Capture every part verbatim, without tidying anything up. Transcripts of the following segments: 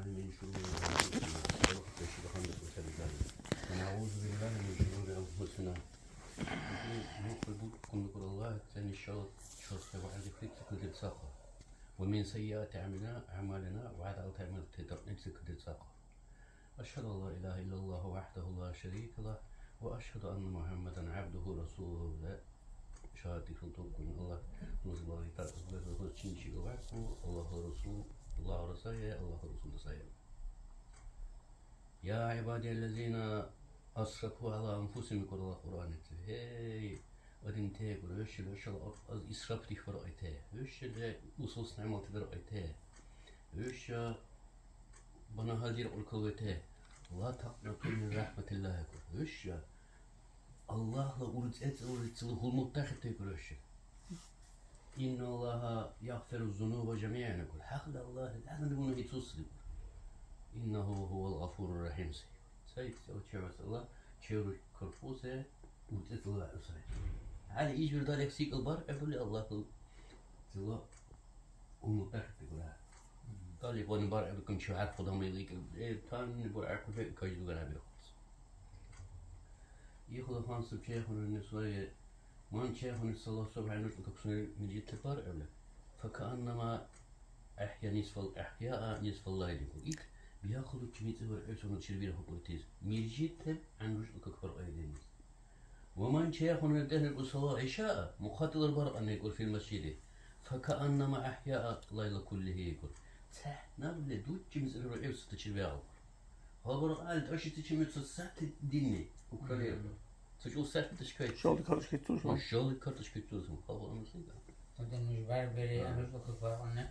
من شرور أنفسنا، ونعوذ بالله من شرور أنفسنا. Аллагь, сен иншалла чархе ва гӀердихъти циклдирцахъа. ومن سيئات أعمالنا، أعمالنا، ва гӀяд гӀялта гӀямалти даркьнилизи кадирцахъа. أشهد أن لا إله إلا الله وحده لا شريك له، وأشهد أن محمدا عبده ورسوله. Шагьадат дихьултӀукӀун Аллагь нузла итар азбархӀур чинчи гаварху, Аллагьла Расул, Аллагьла сая, Аллагьла Расулла сая. يا عبادي الذين أسرفوا على أنفسهم, викӀур Аллагь Кьуръаннизи. Гьей, адамтегур, вешил, вешал аз исраф дихьбаркьайте. Вешил усус гӀямалти даркьайте. Веша банагьалдиркьур калвете. لا تقنطوا من رحمة الله, викӀур. Веша Аллагьла урцӀецӀилра хӀулмурт дяхъибти, викӀур, веша. إن الله يغفر الذنوب جميعا, викӀур. ХӀякьли Аллагьли адамли гуна ицуси, викӀур. إنه هو الغفور الرحيم. Сай, сай, чевяхӀ Аллагь, чеврус карпуси, урцӀецӀила вегӀла сай. ХӀяли ишбир дариб секӀал бархӀебули Аллагьла цила умутахъиб, викӀура. Талибани бархӀебикӀун чи гӀяркьу дамли ликӀиб, э, танни бургӀяхъубе каждугара бирхъус. Ихла хансуб чейхунани свои, ман чейхуни салла субхӀяну каксуни мижитли бархӀебли, فكأنما أحيا نصف ال-، أحيا نصف الليل, викӀур. Ит бяхъуду чи мицӀи бархӀеб сунечир бирхӀукӀуртис. Мижитли гӀян ручӀла как баркьаидирнис. Ва ман чейхуни дехӀниркьу сала гӀиша, мукъатилар баркьанникӀур фил масжиди. فكأنما أحيا الليل كله, викӀур. ЦахӀнабли дуччи мицӀирира гӀевсатачир вегӀалкӀур. Гьабуркьял тӀашицичи мицӀи сахъти динни укралер. Мгм. Ца чул сахъти ташкайчи. Шалти картошка ицур шо? Шалти картошка ицур шо. Хабар амсайка. Адам нуж барбери, а нуж лукъ баргъанна.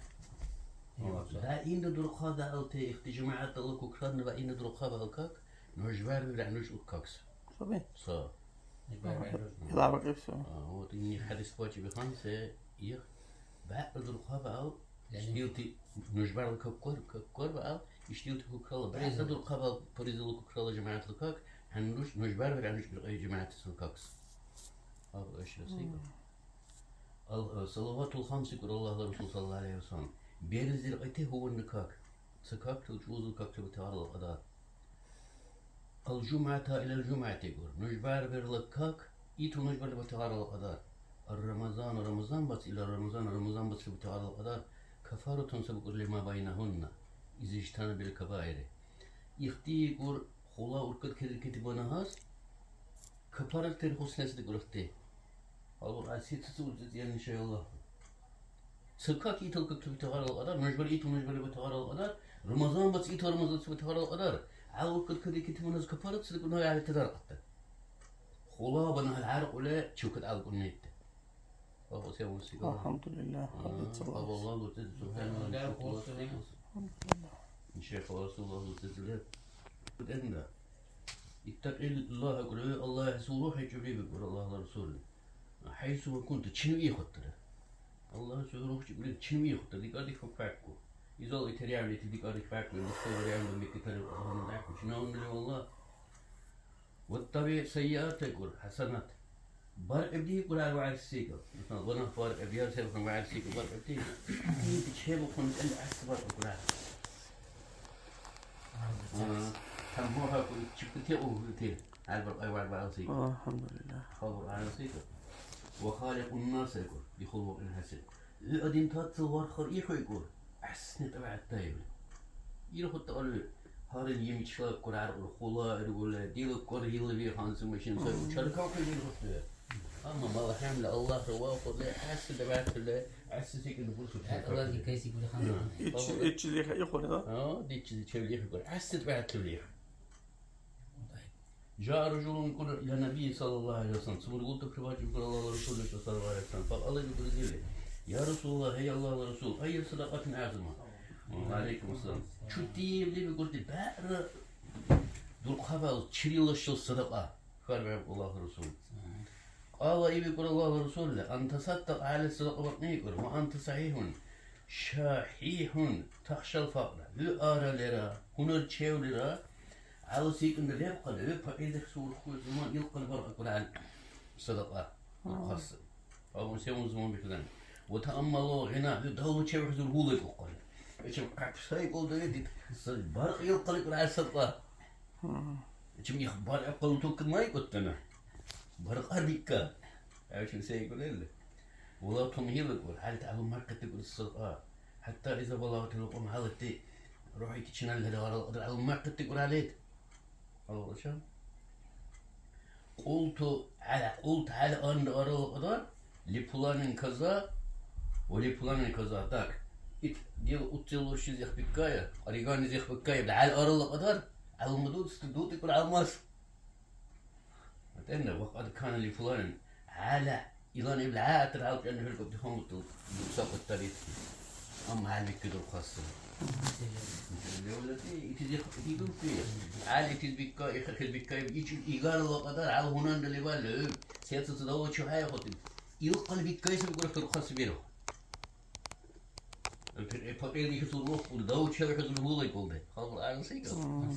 Вот. Да, инда дурхъа даалте, ихти жамаат Алла кукран ва инда дурхъа баалкак, нуж барбери, а нуж уккакс. Саби? Са. Илаб кьибси. А, вот, ини хадис бачи бихан се их баъ дурхъа баал, яни, иштилти нужбарла коккор, коккор баал, иштилти кукрала баъ дурхъа баал, поризала кукрала жамаатла как, хӀянруш нужбар биргӀянуш биркьи жамаатла какс. Ал ашра сига. Ал, э, салаватул хамси кур Аллагьла Расул саллаллаху алейхи ва саллям. Берзир кьите хӀугъунна как. Ца как тил чузу как тил тагъарла кьадар. الجمعة إلى الجمعة, гур. Нужбар берла как, иту нужбар бетагъарла кьадар. الرمضان, Рамазан бац, إلى رمضان, Рамазан бац бетагъарла кьадар. كفارة, саб кур, لما بينهن, إذا اجتنب الكبائر. Ихти, гур, хула уркад кедикити банагьас, кафарат терхуснес дигурахти. Алла, а сецаца урцӀецӀиянни шайла. Ца как итал как ту бетагъарал кьадар, нужбар иту нужбар бетагъарал кьадар, Рамазан бац иту Рамазан ца бетагъарал кьадар, гӀялукад кадикити муназ капарат ца дикӀуна гӀяхӀти даркьатта. Хула банагьал гӀяркьули чукад гӀялкӀунни итди. Алла, се вуси гала. АлхӀямдулиллагь. А, Алла, Алла, урцӀецӀи, субхӀяналлагь, да, шукруллагь. АлхӀямдулиллагь. Шейх Расулуллагь урцӀецӀи леб. Динда. اتق الله, гури, Аллагь, сурухӀи чуби, бикӀур Аллагьла Расулли. حيثما كنت, чину ихъутира. Аллагь, сурухӀи чуби, чину ихъутира, дикӀар дихӀу факку. Изал итериявлити дикӀар дихӀу факку, мисал вариант меккитари Аллагьна дяхӀу, чина унили Аллагь. وأتبع السيئات, гур, حسنات. БаркьибдикӀур гӀяр ва гӀяр секӀал. Мисал, ванах баркьиб, яр се бухъун ва гӀяр секӀал баркьибти. Ити чебухъун кӀел гӀяхӀси баркьикӀур гӀяр. А, тамхӀу хӀякьу, чикути ухути. ГӀяр баркьай вар барал секӀал. АлхӀямдулиллагь. Хабар гӀяр секӀал. وخالق الناس, гур, بخلق حسن. ХӀу адамтацал вархар ихӀуйкӀур, гӀясни тӀабигӀят даибли. Ил хутӀали гьарил имичлаб кургӀяркьур, хула иргули, дила кӀвар илаби ханси машин сай, чаркавхъи бирхъути. Амма малхӀямли Аллагьра вавхъули, гӀясси тӀабигӀятли, гӀясси секӀал бурсур. Аллагьли кайси гули ханси. Ичи, ичи лиха ихъули, да? А, дичи чевли ихъур, гӀясси тӀабигӀятли лиха. جاء رجل إلى النبي صلى الله عليه وسلم. Ца бургулта кривачиб Аллагьла Расулли саллаллаху алейхи ва саллям. فقال, бикӀур илди: يا رسول الله, гьей Аллагьла Расул, أي صدقة أعظم؟ Ва алейкум ассалам. Чутиибли бикӀурти бегӀра дурхъабал чирила шил садакьа? Хьарбаиб Аллагьла Расул. قال, ибикӀур Аллагьла Расулли: أن تصدق على, садакьа баркьни икӀур, وأنت صحيح, شحيح, تخشى الفقر. ХӀу аралира, гьунар чевлира, гӀялу секӀунра лебхъали, хӀу пакьирдехъ сурхули зуман илкьян баркьикӀур гӀял садакьа. Хас. Абу севун зуман бихӀудан. وتأمل الغنى, хӀу давла чевхӀзур гьулайкӀухъали. Эчим, сайкӀулри дит, баркь илкьаликӀур гӀясалра. Эчим, их баркь къалутулкӀун майкӀуттана. Баркь арбикка. ГӀевчим сайкӀулрил. Вала тумхӀиликӀур, гьалит гӀялуммаркьитикӀур саркьа. ХӀятта иза балагьатил кьум гьалити рухӀики чиналлира гъарал кьадар гӀялуммаркьитикӀур гьалит. Алгъачам. Къулту гьала, къулту гьала ан-, арала кьадар, ли пуланин каза, ва ли пуланин каза. Так. Ит дила уццил урши зехбиккая, кьаригани зехбиккая, гьала арала кьадар, гӀялмадуцти дутӀикӀур гӀялмас. ВатӀенна, ва кьад кана ли пуланин, гьала Илан ибла гӀятар алкӀани хӀуркӀубти гьамутал сабуттар ит. Амма гьалбикки дурхъаси. Левлати итизи хӀидурти. ГӀял итиз бикка, ихъахъес бикка, ичил игарла кьадар гьал гьунанна лебалли, сецад давлачи хӀяйхъути. Илкьян биккайсабикӀур дурхъаси биру. Пакьирли хӀузур рухъули, давлачи хӀузур гьулайкӀулри. Халкьла гӀягӀнси икӀал. Мгм.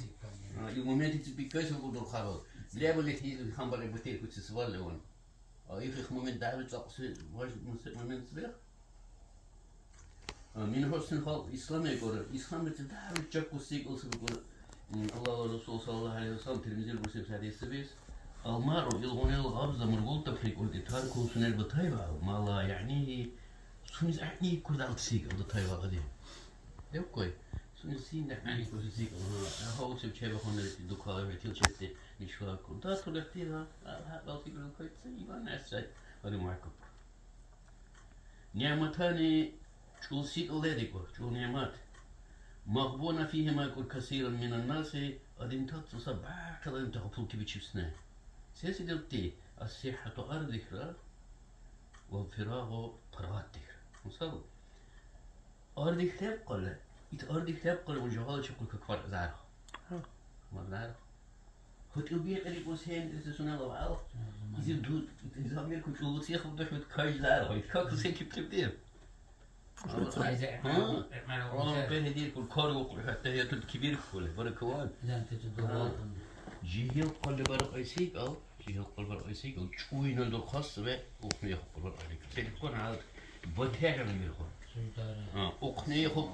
А, ил момент итиз биккайсабикӀур дурхъабал. Лебалли итиз хамбарли бутир хӀуси свалли ван. А, их, их момент дявил цӀакьси важ-, мус-, момент сабира. А, мин хӀусни халкь ислам икӀур. Исламличи дявил чяккуси икӀул сабикӀур. М, Аллагьла Расул саллаллаху гӀалайхи ва саллям Тирмизир бурсибси хӀядис саби. Алмару илгъуна ил гъабза мургултахъикӀулти тарку сунел батайвал, ма ла ягӀнигьи, сунес гӀягӀниикӀур далтси икӀал батайвал адам. Левкой, сунес син гӀягӀниикӀур далтси икӀал, гьавсев чебухъунрити дукала ветил четти. Ишваркун. Датули ихтира, гьабалтикӀули кайцӀи, иман гӀясрай, ари мугӀяккуб. НигӀматани чӀул сикӀал лерикӀур, чӀул нигӀмат. Магъбуна фигьима кур касиран минан наси, адамтас цӀуса бахъал адамтас гъапулти бичибсине. Сеси дирути, ас-сихӀату ардихра, вал фирагъу паргъатдихра. Мисал, ардих лебкъалли, ит ардих лебкъалли, ун жагала чекъул как варъ зарх. Варъ зарх. ХӀу тӀубиркьрикӀу сен, эсэ сунела вегӀал. Изив ду-, изав мерку чӀулбуци яхъуб духӀбут кайжлара, гъай, как се киптибти? Ай, зе-, Гьа? Гьа, пехедиркур, каргухъули, хӀятта я тут кибиркули, баракаллах. Гьа. Жигьил хъули баркьайсикӀал, жигьил хъули баркьайсикӀал, чуйнал дурхъас ве, ухъни хъули баркьайсикӀал. Телефон гьал батягӀли мирхъу. Гьа, ухъни хъули